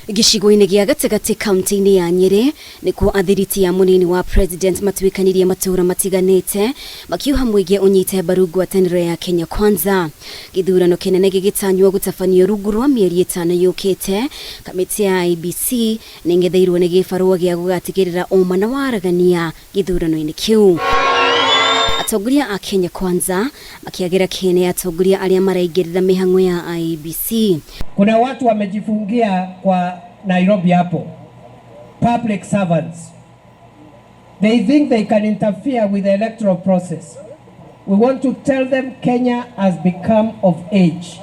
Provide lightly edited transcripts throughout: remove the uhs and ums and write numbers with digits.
Gĩcigo-inĩ gĩa gatagatĩ kaunti-inĩ ya Nyĩrĩ nĩkuo athiriti a mũnini wa president matuĩkanĩrie matũũra matiganĩte makiuha mũingĩ ũnyite mbaru ngwatanĩro ya Kenya Kwanza. Gĩthurano kĩnene gĩgĩtanywo gũtabanio rungu rwa mĩeri ĩtano yũkĩte, kamĩtĩ ya IEBC nĩĩng'etheirwo nĩ gĩbarũa gĩa gũgatigĩrĩra ũma na waragania gĩthurano-inĩ kĩu. Atongoria a Kenya Kwanza makĩagĩra kĩene atongoria arĩa maraingĩrĩra mĩhang'o ya IEBC. Kuna watu wamejifungia kwa Nairobi hapo, public servants. They think they can interfere with the electoral process. We want to tell them Kenya has become of age.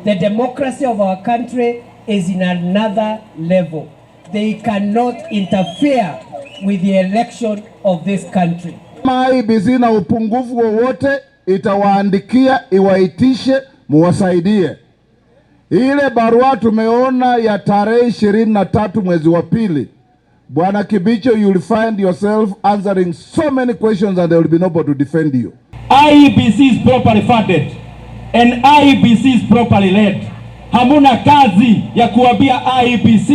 The democracy of our country is in another level. They cannot interfere with the election of this country. Kama IEBC na upungufu wowote, itawaandikia iwaitishe, muwasaidie. Ile barua tumeona ya tarehe 23 mwezi wa pili, Bwana Kibicho, you will find yourself answering so many questions and there will be nobody to defend you. IEBC is properly funded and IEBC is properly led. Hamuna kazi ya kuambia IEBC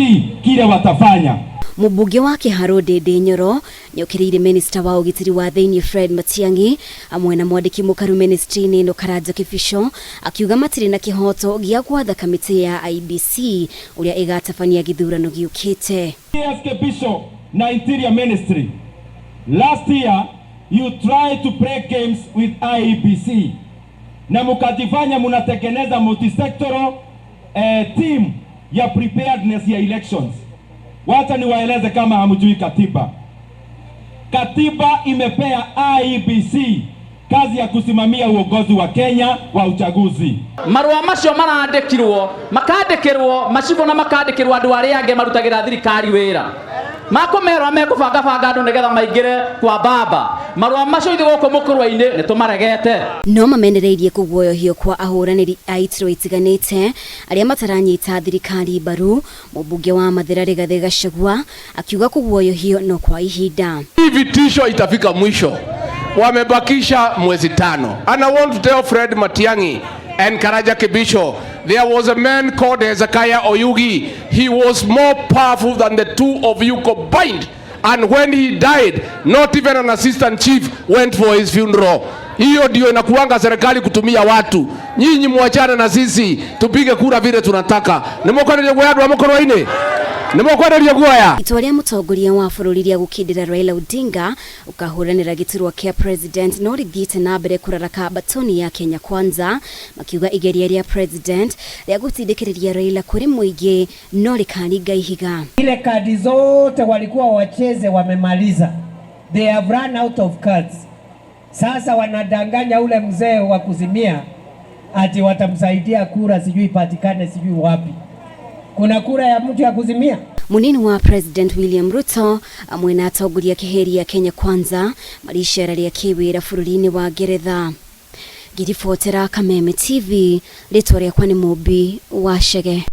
kile watafanya. Mũmbunge wa Kĩharũ Ndindi Nyoro nĩokĩrĩire minista wa ũgitĩri wa thĩinĩ Fred Matiang'i hamwe na mwandĩki mũkaru ministry-inĩ ĩno Karanja Kibicho akiuga matirĩ na kĩhoto gĩa gwatha kamĩtĩ ya IEBC ũrĩa ĩgatabania gĩthurano gĩũkĩte. CS Kibicho na Interior Ministry. Last year you tried to play games with IEBC na mukajifanya munatengeneza multisectoral team ya preparedness ya elections. Wacha niwaeleze kama hamjui katiba. Katiba imepea IEBC kazi ya kusimamia uongozi wa Kenya wa uchaguzi. Marũa macio marandĩkirwo makandĩkĩrwo macibũ na makandĩkĩrwo andũ arĩa angĩ marutagĩra thirikari wĩra makũmerwo mekũbangabanga andũ nĩgetha maingĩre kwa baba. Marũa macio ithuĩ gũkũ mũkũrwa-inĩ nĩ tũmaregete. No mamenereirie kũguoyohio kwa ahũranĩri a iturwa itiganĩte arĩa mataranyita thirikari mbaru. Mũmbunge wa Mathĩra Rigathĩ Gachagua akiuga kũguoyohio no kwa ihinda. Hii vitisho itafika mwisho. Wamebakisha mwezi 5. And I want to tell Fred Matiang'i and Karanja Kibicho, there was a man called Hezekiah Oyugi. He was more powerful than the two of you combined. And when he died, not even an assistant chief went for his funeral. Hiyo ndio inakuanga serikali kutumia watu. Nyinyi muachane na sisi, tupige kura vile tunataka. Nimokwereria guoya andũ a Mũkũrwe-inĩ? Nimokwereria guoya? Itua rĩa mũtongoria wa bũrũri rĩa gũkindĩra Raila Odinga ũkahũranĩra gĩturwa kĩa president no rĩthiĩte na mbere kũraraka batoni ya Kenya Kwanza makiuga igeria rĩa president rĩa gũtindĩkĩrĩria Raila kũrĩ mũingĩ no rĩkaringa ihiga. Ile kadi zote walikuwa wacheze wamemaliza. They have run out of cards. Sasa wanadanganya ule mzee wa kuzimia ati watamsaidia kura sijui ipatikane sijui wapi. Kuna kura ya mtu ya kuzimia? Munini wa President William Ruto amwe na atongoria keheri ya Kenya Kwanza marĩ icera rĩa kĩwĩra bũrũri-inĩ wa Ngeretha. Ngĩribotera Kameme TV, rĩtwa rĩakwa nĩ Mũmbi wa Chege.